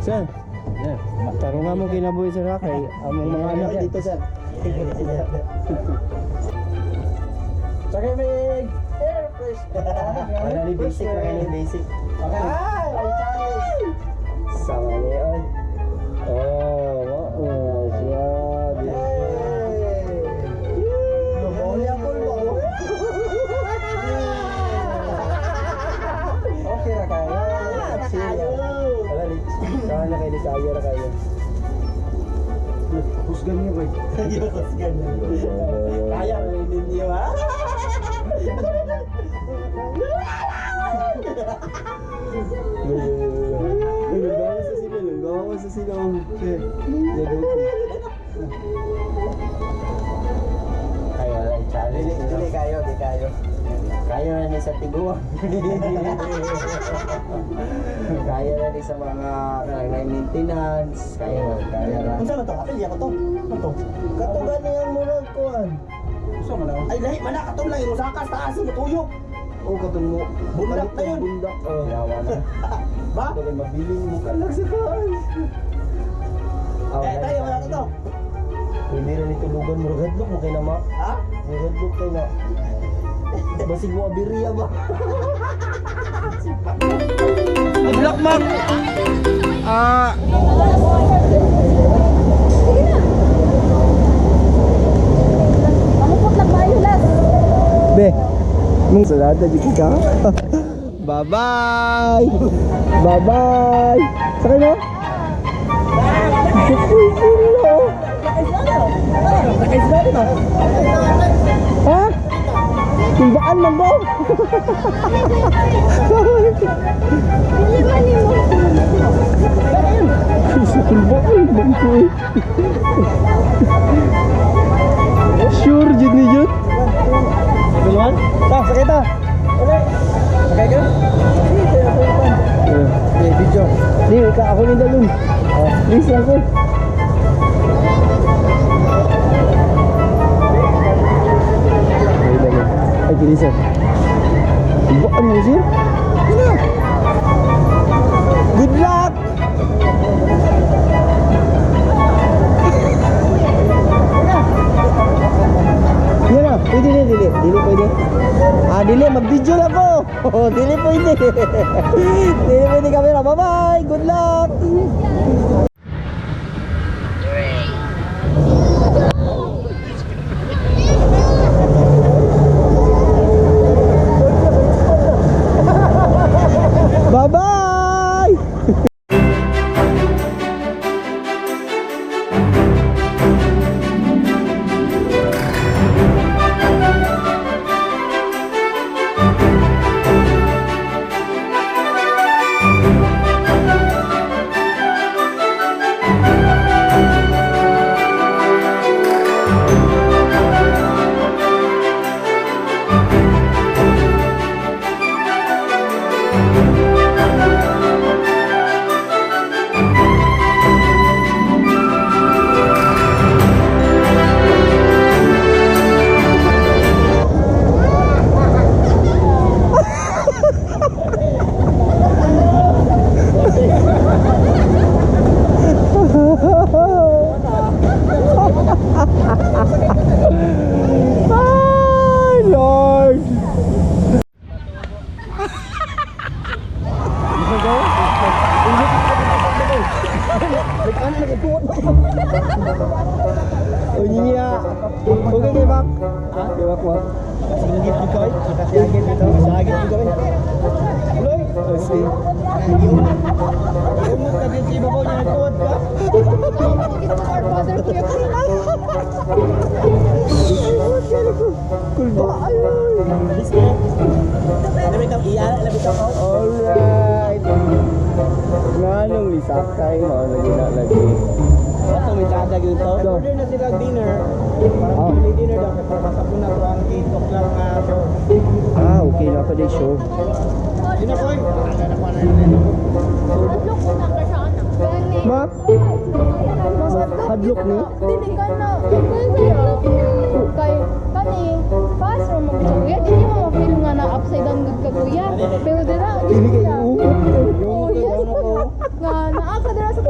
Sir, tarong nga mo kinabuhi, sir, ha, kay among mga anak dito, sir. Sakay may air fresh. Wala ni basic, wala ni basic. Ay, may challenge. Sama ni. Oh, oh, siya. Hey! Lumuli ang pulbo. Okay ra kayo. Chill. Wala ni. Sama na kayo, kaya ra kayo. Husgan niyo ba? Ayos, ganyan. Kaya rin ninyo, ha? Lunggawa sa sila, lunggawa sa sila. Ay, wala challenge. Dili, dili kayo, di kayo. Kaya na ni sa tiguan. Kaya na ni sa mga kanang maintenance. Kaya na, kaya na. Unsa man to? Apil ya ko to. Ano to? Kato gani ang murag kuan. Unsa man na? Ay, lahi man na katong lang imong sakas taas mo tuyok. O katong mo. Bundak na yun. Bundak. Oh, yawa na. Ba? Ito kay mabiling mo ka lang sa taas. Ah, Eh, tayo wala to. Hindi na ni tulugan mo hadlok mo kay na ma. Ha? Hadlok kay na. Basig mo abiriya ba? Good luck, ma'am. Ah, Pamukot lang tayo, las. Be, mong salada di ka. Bye-bye. Bye-bye. Sakay mo? Sila. Ha? Timbaan man ba? Dili man nimo. Timbaan man ko. Sure, jud ni jud. Duluan? Ta, sakay ta. Wala. Sakay ka? Eh, Eh, video. Di, ka ako ni dalun. Oh, please ako. Ay, dalun. Ay, kini sir. Timbaan mo, sir. Ano? Good luck! Yan na, pwede na, dili. Dili pwede. Ah, dili, mag-video lang ko. Dili pwede. Dili pwede camera. Bye-bye. Good luck. Bye-bye. Ay, Lord! Unya. Okay kay Bak. Kay Bak mo. Singgit ko koy. Kasiyagit dito. Kasiyagit dito. Uloy. Oh, see. Umot ka din sa ibabaw niya nagtuwad ka. Our father, kuya. Kulba. Ay. Labi ka iya, labi ka ko. Alright. Nganong isakay mao lagi na lagi. Ato may tsada gyud to. Order na sila dinner. Para Oh. early dinner daw kay para masapuna ko ang 8 o'clock nga show. Ah, okay na pa di show. Dinner koy. Hadlok ko na ka siya anak. Gani. Ma? Hadlok Hadlok ni? Dili ka na. Kay kani fast ra mo siya, kuya. Dili mo ma-feel nga na upside down gud ka, kuya. Pero dira Dili kay Oh, yes. Nga naa Naa ka dira sa